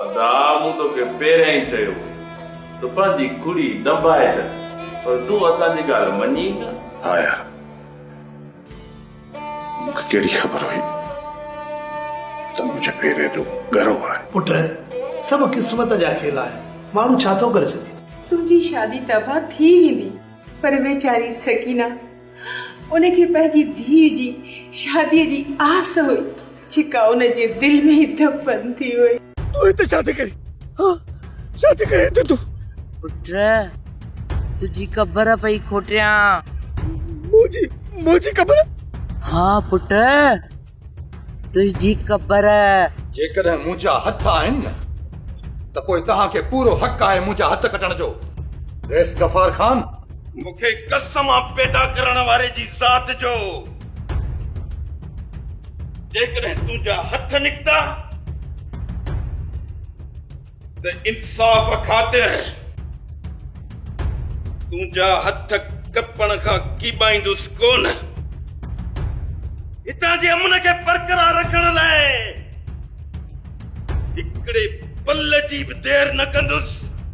ادا مون توکي پهريان ئي چيو هيو ته پنهنجي کڙي دنبائي ڇڏ پر تون اسان جي ڳالهه مڃي ئي نه. ها يار مون کي ڪهڙي خبر هئي ته منهنجو پير ايڏو ڳرو آهي. پٽ سڀ قسمت جا کيل آهن ماڻهو ڇا ٿو ڪري سگهي. تنهنجي شادي ته ابا ٿي ويندي پر ويچاري سڪينه ان کي پنهنجي ڌيء جي شاديء جي آس هئي، جيڪا ان جي دل ۾ ئي دفن ٿي وئي. تون هتي ڇا ٿي ڪرين؟ ها؟ ڇا ٿي ڪرين هتي تون؟ پٽ، تنهنجي قبر پئي کوٽيان. منهنجي، منهنجي قبر؟ ها پٽ، تنهنجي قبر. جيڪڏهن منهنجا هٿ آهن نه ته پوء توهان کي پورو حق آهي منهنجا هٿ ڪٽڻ جو. رئيس غفار خان! مون کي قسم آ پيدا ڪرڻ واري جي ذات جو، جيڪڏهن تنهنجا هٿ نڪتا ته انصاف خاطر تنهنجا هٿ ڪپڻ کان ڪيٻائيندس ڪونه. هتان جي امن کي برقرار رکڻ لاء هڪڙي پل جي به دير نه ڪندس.